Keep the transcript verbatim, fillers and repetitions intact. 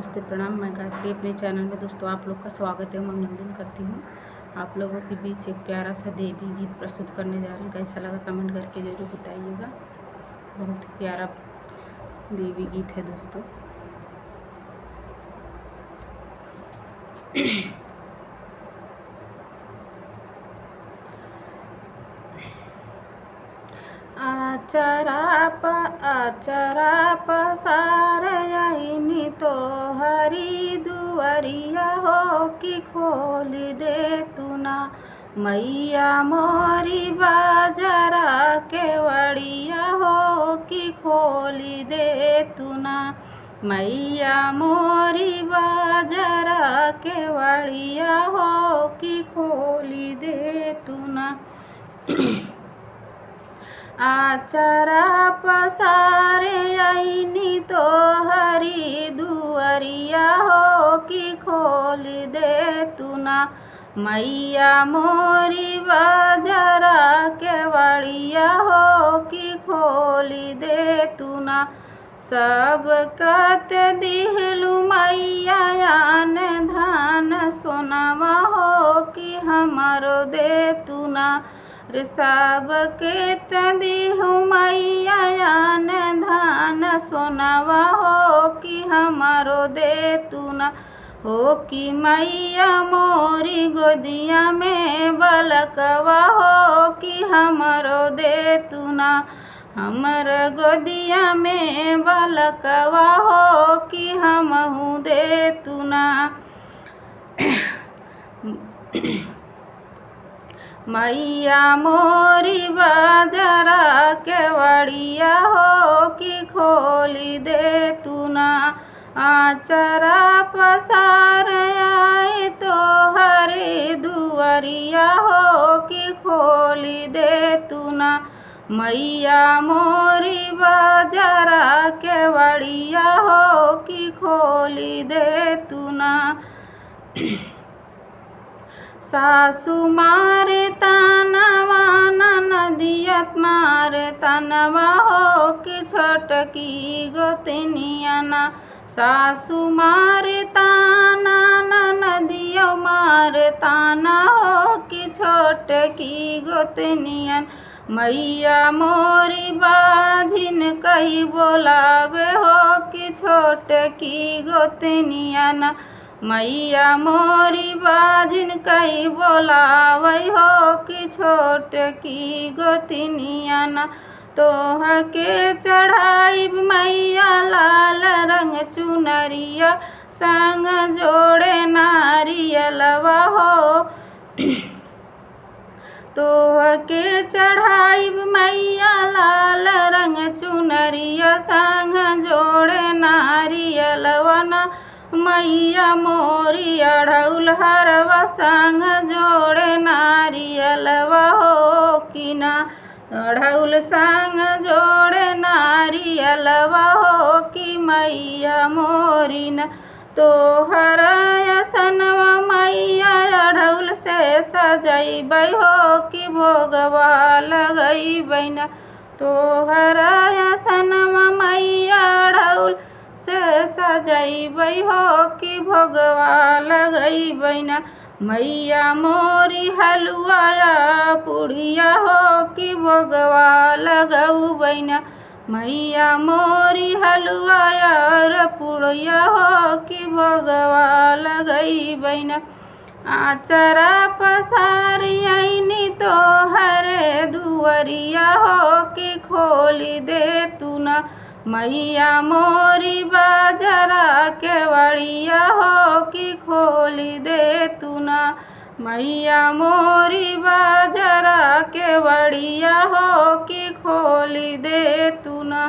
नमस्ते, प्रणाम। मैं गायत्री अपने चैनल में दोस्तों आप लोग का स्वागत है, अभिनंदन करती हूँ। आप लोगों के बीच एक प्यारा सा देवी गीत प्रस्तुत करने जा रही हूँ। कैसा लगा कमेंट करके जरूर बताइएगा। बहुत प्यारा देवी गीत है दोस्तों। आचरा प-, आचरा पसार आईनी तोहरी दुआरिया हो कि खोली दे तू ना। मैया मोरी बाजरा के वड़िया हो कि खोली दे तू ना। मैया मोरी बाजरा के वड़िया हो कि खोली दे तू ना। आचरा पसारे आईनी तोहरी दुआरिया हो कि खोली दे तू ना। मैया मोरी बाजरा के वड़िया हो कि खोली दे तू ना। सब कत दिहलू मैया आन धान सोनवा हो कि हमरो दे तू ना। रे सब कत दिहू मैया आन धान सोनवा हो कि हमरो दे तू ना। हो कि मैया मोरी गोदिया में बलकवा हो कि हमरो दे तू ना। हमर गोदिया में बलकवा हो कि हमहू दे तू ना। मैया मोरी बाजरा के वड़िया हो कि खोली दे तू ना। आचरा पसार आई तोहरे दुआरिया हो कि खोली दे तू ना। मैया मोरी बाजरा के वड़िया हो कि खोली दे तू ना। सासू मारे तानवा, ननदिया मारे तानवा हो कि छोटकी गोतनिया ना। सासू मारे ताना, ननदियो मारे ताना हो कि छोटकी गोतनिया ना। मैया मोरी बाझिन कही बोलावे हो कि छोटकी गोतनिया ना। मैया मोरी बाझिन कही बोलावे हो कि छोटकी गोतनिया ना। तोहके चढ़ाइब मैया लाल रंग चुनरिया, संग जोड़े नारियलवा हो। तोहके चढ़ाइब मैया लाल रंग चुनरिया, संग जोड़े नारियलवा ना। मैया मोरी अढ़ौल हरवा, संग जोड़े नारियलवा हो कि ना। अढ़ौल संग जोड़े नारियलवा हो कि मैया मोरी ना। तोहरा असनवा मैया अढ़ौल से सजैबै हो कि भोगवा लगैबै ना। तोहरा असनवा मैया अढ़ौल से सजैबै हो कि भोगवा लगैबै ना। मैया मोरी हलुआ या पुड़िया हो कि भोगवा लगौबै ना। मैया मोरी हलुआ या पुड़िया हो कि भोगवा लगैबै ना। आचरा पसारी आईनी तोहरे दुआरिया हो कि खोली दे तू ना। मैया मोरी बाजरा के वड़िया हो कि खोली दे तू ना। मैया मोरी बाजरा के वड़िया हो कि खोली दे तू ना।